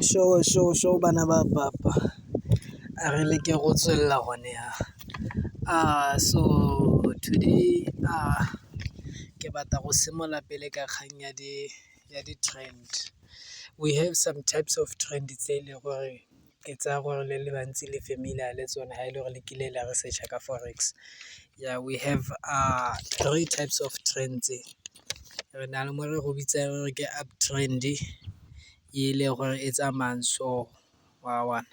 Sure, sure, sure bana ba papa, a re leke go tswelela gone ya. So today ke batla go simolola pele ka kgang ya di-trend. We have some types of trend tse e leng gore ke tsaya gore le le bantsi le familiar le tsone ga e le gore le kile la research-a ka forex. Yeah, we have three types of trends, re na le mo re go bitsang re re ke up trend-e, e le gore e tsamayang so wa bona,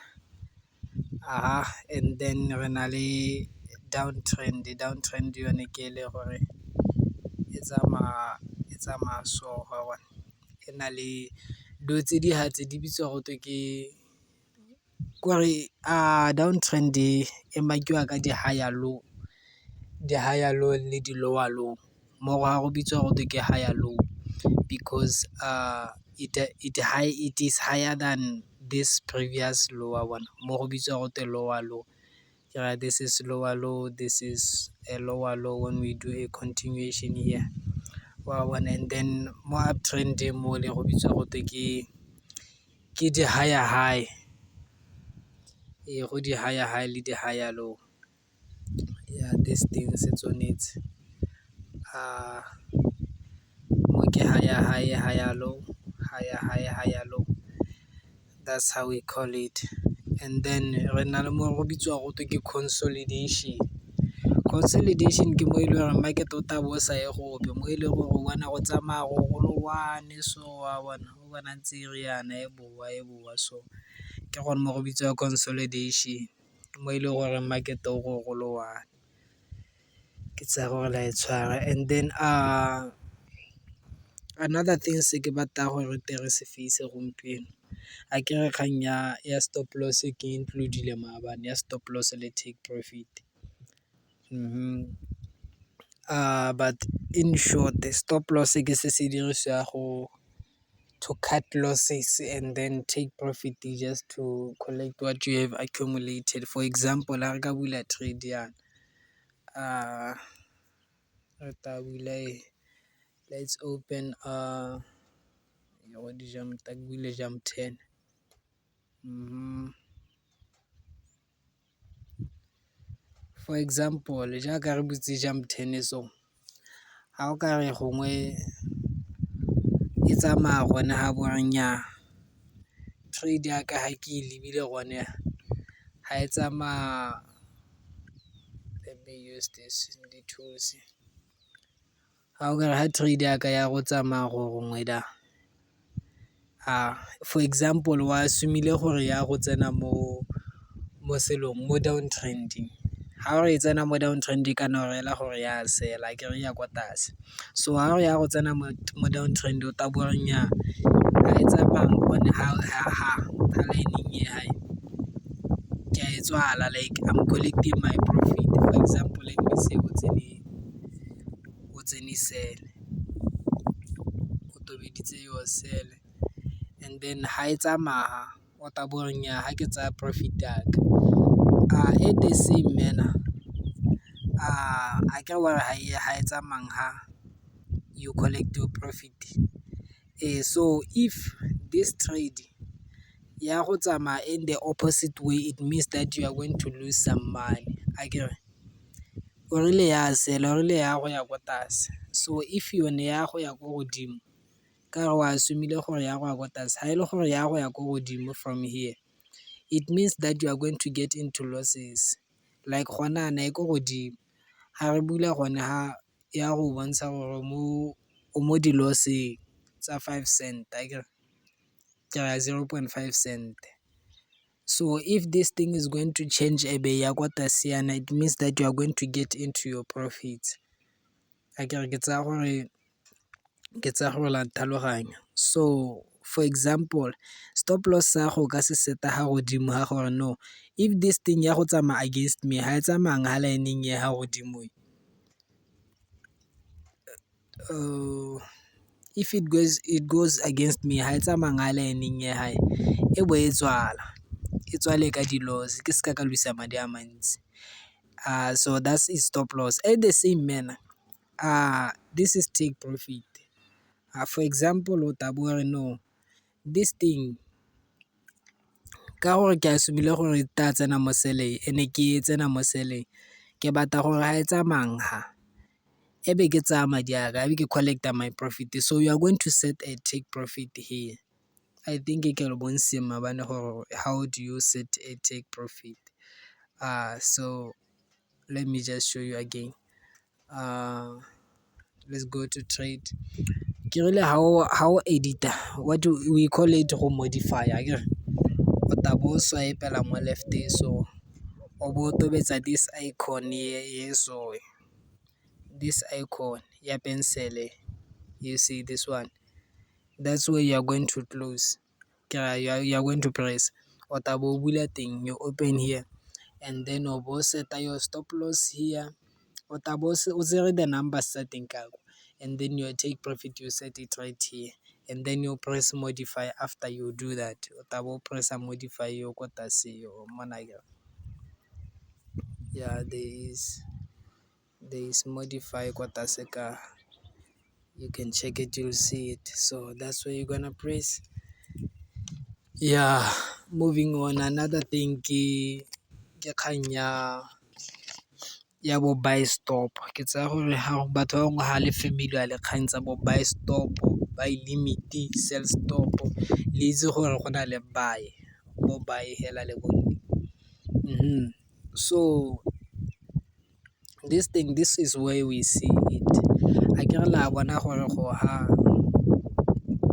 and then re na le down trend, down trend yone ke e le gore e tsamaya so wa bona. E na le dilo tse di hard tse di bitswa gotwe ke, kore down trend-e e mark-iwa ka di-higher low, di-higher low le di-lower low. Mo go ga go bitswa gotwe ke higher low because it is higher than this previous low wa bona, mo go bitswa gote lower low. Ke ra this is lower low, this is a lower low when we do a continuation here wa bona. And then mo up trend-eng mo le go bitswa gote ke di-higher high, ee go di-higher high le di-higher low, ya this thing se tsone tse. Mo ke higher high, higher low, higher high, higher low, that's how we call it. And then re na le mo go bitswa gotwe ke consolidation. Consolidation ke mo e leng gore market o tla bo o sa ye gope, mo e leng gore o bona go tsamaya go le one so wa bona, o bona ntse e re yana e boa e boa so. Ke gone mo go bitswa consolidation, mo e leng gore market o go go le one. Ke tsaya gore la e tshwara and then another thing se ke batlang gore re tle re se face gompieno, akere kgang ya stop loss ke include-ile maabane ya stop loss le take profit. But in short stop loss ke se se dirisiwa go to cut losses and then take profit just to collect what you have accumulated. For example ga re ka bula trade yana, re tla bula eng, let's open tla ke bule Jump Ten. For example jaaka re butse Jump Ten so, ga o ka re gongwe e tsamaya gone ga bo re nnyaa, trade yaka ga ke e lebile gone ga e tsamaya, let me use this di-tools. Ga o kare ga trade yaka ya go tsamaya go gongwe for example o assume-ile gore ya go tsena mo selong, mo down trend-eng. Ga o re e tsena mo down trend-eng kana o reela gore ya sell-a akere e ya kwa tlase. So ga o re ya go tsena mo down trend o tla bo o re nnyaa, ga e tsamaya gone ha line-eng e ke a e tswala like I'm collecting my profit. For example let me say o tsene sell, o tobeditse your sell and then ha e tsamaya o tla bo o re nnyaa ha ke tsaya profit yaka. At the same manner, akere wa re ha e tsamayang ha, you collect your profit. So if this trade ya go tsamaya in the opposite way it means that you are going to lose some money akere, o rile ya sell-a, o rile ya go ya kwa tlase. So if yone ya go ya ko godimo, ka gore o assume-ile gore ya go ya kwa tlase, ha e le gore ya go ya ko godimo from here, it means that you are going to get into losses. Like gone yana e ko godimo, ga re bula gone ha ya go bontsha gore o mo di-loss-eng tsa five cent akere, ke raya zero point five cent. So if this thing is going to change e be e ya kwa tlase yana, it means that you are going to get into your profits. Akere ke tsaya gore la ntlhaloganya. So for example, stop loss sa gago o ka se set-a fa godimo ga gore no, if this thing ya go tsamaya against me ha e tsamayang ha line-eng e ha godimo e, if it goes against me ha e tsamayang ha line-eng e ha e, e bo e tswala, e tswale ka di-loss ke seka ka loser madi a mantsi. So that is stop loss. At the same manner, this is take profit. For example o tla bo o re no, this thing. Ka gore ke assume-ile gore e tla tsena mo sell-eng and-e ke e tsena mo sell-eng. Ke batla gore ga e tsamaya ha, ebe ke tsaya madi a ka, ebe ke collect-a my profit. So you are going to set a take profit here. I think ke le bontshitse maabane gore how do you set a take profit. So let me just show you again. Let's go to trade. Ke rile ha o edit-a, what we call it go modify-a akere? O tla bo o swipe-ela mo left so, o bo o tobetsa this icon e so e, this icon ya pencil-e, you see this one, that's where you are going to close, you are going to press. O tla bo o bula teng, you open here and then o bo o set-a your stop loss here, o tla bo o tsere the numbers tsa teng ka kwa, and then your take profit you set it right here, and then you press modify after you do that. O tla bo o press-a modify yo ko tlase yo, mona akere. Yeah, there is modify ko tlase ka, you can check it, you'll see it. So that's where you're going to press. Yeah, moving on, another thing ke kgang ya bo buy stop. Ke tsaya gore batho ba bangwe ha le familiar le kgang tsa bo buy stop, buy limit, sell stop, le itse gore go na le buy, bo buy hela le bone. So this thing, this is where we see it. Akere la bona gore go ha,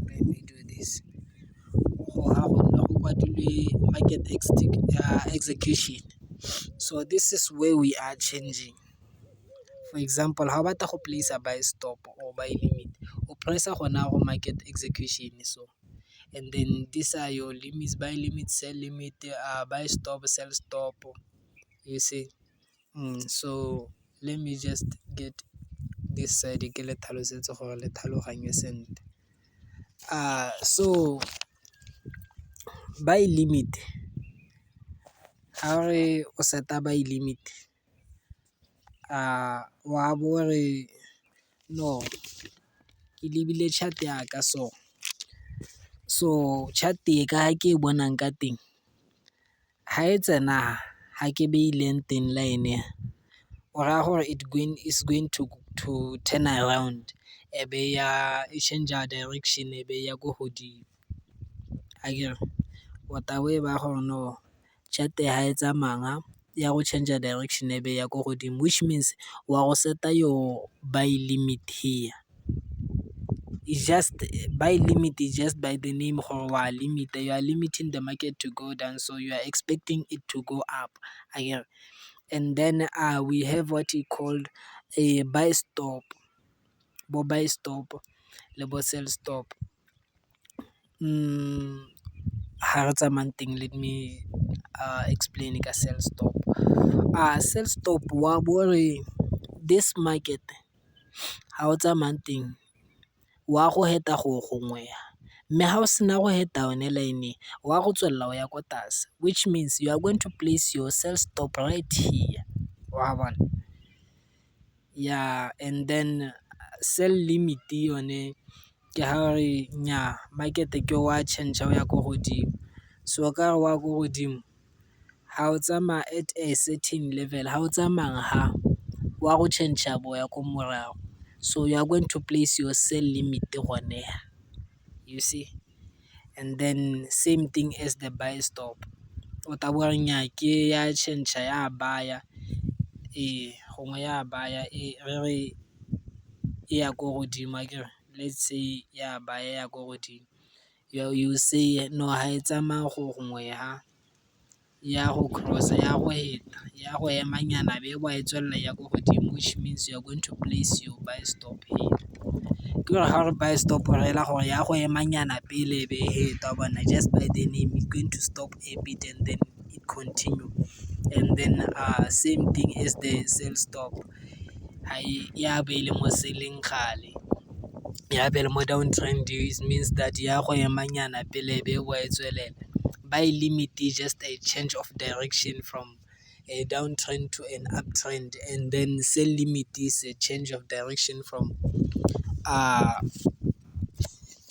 let me do this. Go ha go nne go kwadilwe market execution. So this is where we are changing. For example, ha o batla go place-a buy stop or buy limit, o press-a gona go market execution so. And then these are your limits, buy limit, sell limit, buy stop, sell stop, you see. So let me just get this side ke le tlhalosetse gore le tlhaloganye sentle. So buy limit, ha re o set-a buy limit, wa bo re no, ke lebile chart yaka so. So chart e ka ha ke e bonang ka teng, ha e tsena ha ke beileng teng line e, o raya gore it is going to turn around e be ya, e changer direction e be ya ko godimo, akere. O tla bo o e baya gore no, chart e ha e tsamaya ya go changer direction e be ya ko godimo, which means wa go set-a your buy limit here. It's just, buy limit is just by the name gore wa limit-a, you are limiting the market to go down, so you are expecting it to go up, akere. And then we have what we called a buy stop, bo buy stop le bo sell stop. Ha re tsamayang teng, let me explain ka sell stop. Sell stop wa bo re this market ha o tsamayang teng wa go heta go gongwe, mme ha o sena go heta yone line e, wa go tswelela o ya ko tlase, which means you are going to place your sell stop right here, wa bona. Yeah, and then sell limit yone ke ha re nnyaa market ke wa change-a o ya ko godimo. So ka re o ya ko godimo, ha o tsamaya at a certain level, ha o tsamaya ha, wa go change-a bo ya ko morago. So you are going to place your sell limit gone ha, you see. And then same thing as the buy stop, o tla bo o re nnyaa ke ya change-a ya buy-a, ee gongwe ya buy-a re re e ya ko godimo akere, let's say ya buy-a ya ko godimo. You say no ha e tsamaya go gongwe ha, ya go cross-a ya go heta, ya go emanyana be e boa e tswelela ya ko godimo, which means you are going to place your buy stop here. Ke gore ga re buy stop o reela gore ya go emanyana pele e be e heta wa bona, just by the name it's going to stop a bit and then it continue. And then same thing as the sell stop, ya be e le mo sell-eng gale, ya be e le mo down trend it means that ya go emanyana pele e be e boa e tswelela. Buy limit is just a change of direction from a downtrend to an uptrend, and then sell limit is a change of direction from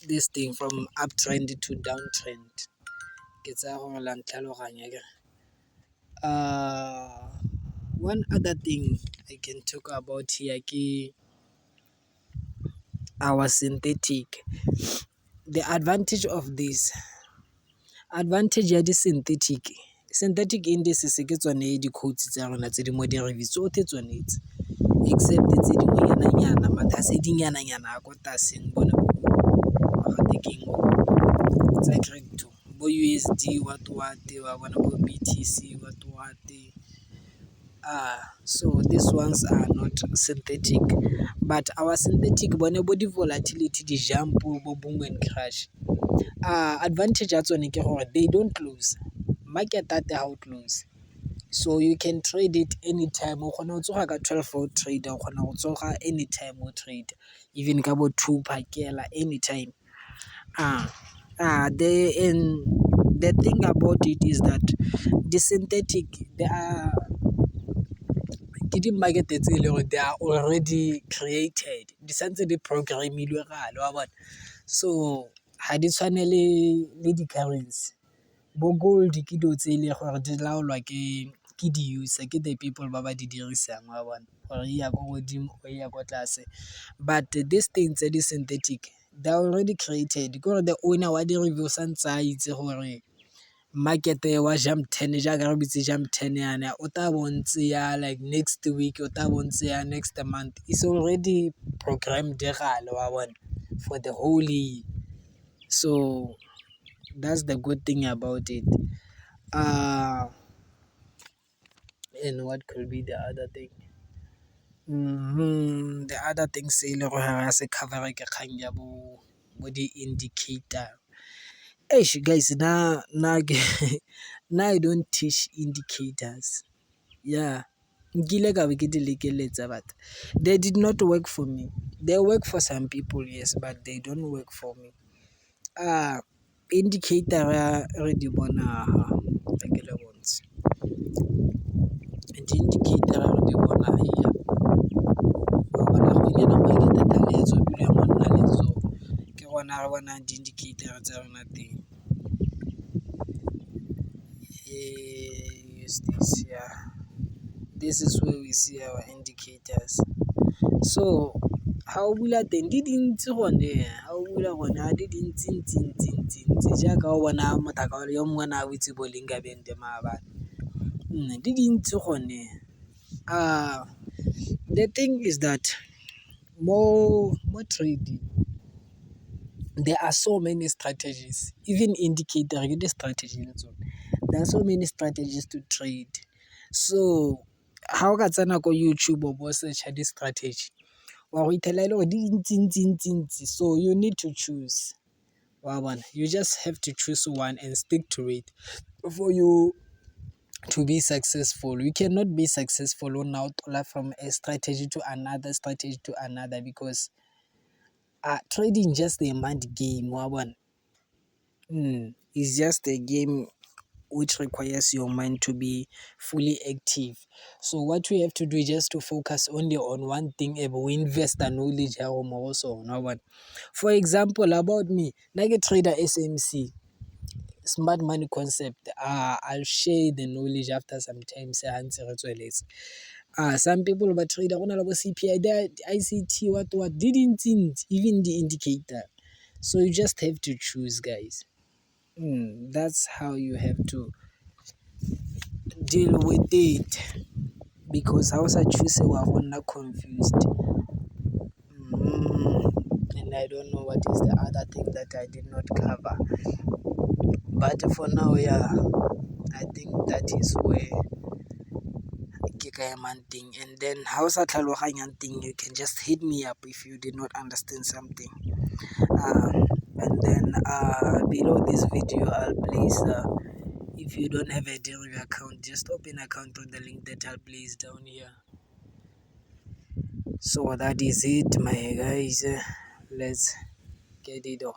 this thing, from uptrend to downtrend. Ke tsaya gore la ntlhaloganya akere. One other thing I can talk about here ke our synthetic. The advantage of this, advantage ya di-synthetic, synthetic indices ke tsone di-quotes tsa rona tse di mo tsotlhe tsone tse, except tse dingwenyana-nyana, matlhasedi-nyana-nyana a ko tlase bone tsa crypto, bo USD what what wa bona bo BTC what what. So these ones are not synthetic, but our synthetic bone bo di-volatility, di-jump, bo boom and crash. Advantage ya tsone ke gore they don't close, market-e ya teng ga o close. So you can trade it anytime, o kgona go tsoga ka 12 o trader, o kgona go tsoga anytime o trader even ka bo two phakela anytime. The thing about it is that di-synthetic ke di-market-e tse e leng gore they are already created, di santse di programm-ilwe gale wa bona. So ga di tshwane le di-currency, bo gold ke dilo tse e leng gore di laolwa ke di-user, ke the people ba ba di dirisang wa bona gore e ya ko godimo or e ya kwa tlase. But these thing tse di-synthetic they are already created, ke gore the owner wa o santse a itse gore market-e wa jump ten jaaka re bitse jump ten yana o tla bo o ntse ya like next week, o tla bo o ntse yang next month. It's already programmed gale wa bona for the whole year. So that's the good thing about it. And what could be the other thing? The other thing se e le gore ga se cover-a ke kgang ya bo di-indicator. Eish guys nna I don't teach indicators, yeah. Nkile ka be ke di lekeletsa but they did not work for me. They work for some people yes, but they don't work for me. Indicator-a re di bona fa, tla ke le bontshe. Di-indicator-a re di bona here, wa bona ke gona re bonang di-indicator-a tsa rona teng. Use this, yeah. This is where we see our indicators. So ga o bula teng di dintsi gone, ga o bula gone di dintsi-ntsi-ntsi-ntsi-ntsi jaaka o bona mothaka yo mongwe o ne a butse Bollinger Band maabane. Di dintsi gone. The thing is that mo trading there are so many strategies, even indicator ke di-strategy le tsone. There are so many strategies to trade, so ga o ka tsena ko YouTube o bo o search-a di-strategy wa go fitlhela e le gore di dintsi-ntsi-ntsi-ntsi so you need to choose, wa bona. You just have to choose one and stick to it for you to be successful. You cannot be successful o nna o tlola from a strategy to another strategy to another because trading just a mind game wa bona. It's just a game which requires your mind to be fully active. So what we have to do is just to focus only on one thing e be o invest-a knowledge ya gago mo go sone wa bona. For example, about me, nna ke trader S_M_C, smart money concept. I'll share the knowledge after sometimes ha ntse re tsweletse. Some people ba trader go na le bo C_P_I, I_C_T what what di dintsi-ntsi even di-indicator. So you just have to choose, guys. That's how you have to deal with it because ga o sa choose wa go nna confused. And I don't know what is the other thing that I did not cover, but for now, yeah, I think that is where ke ka emang teng. And then ha o sa tlhaloganyang teng, you can just hit me up if you did not understand something. And then below this video I'll place, if you don't have a Deriv account, just open account on the link that I'll place down here. So that is it, my guys. Let's get it on.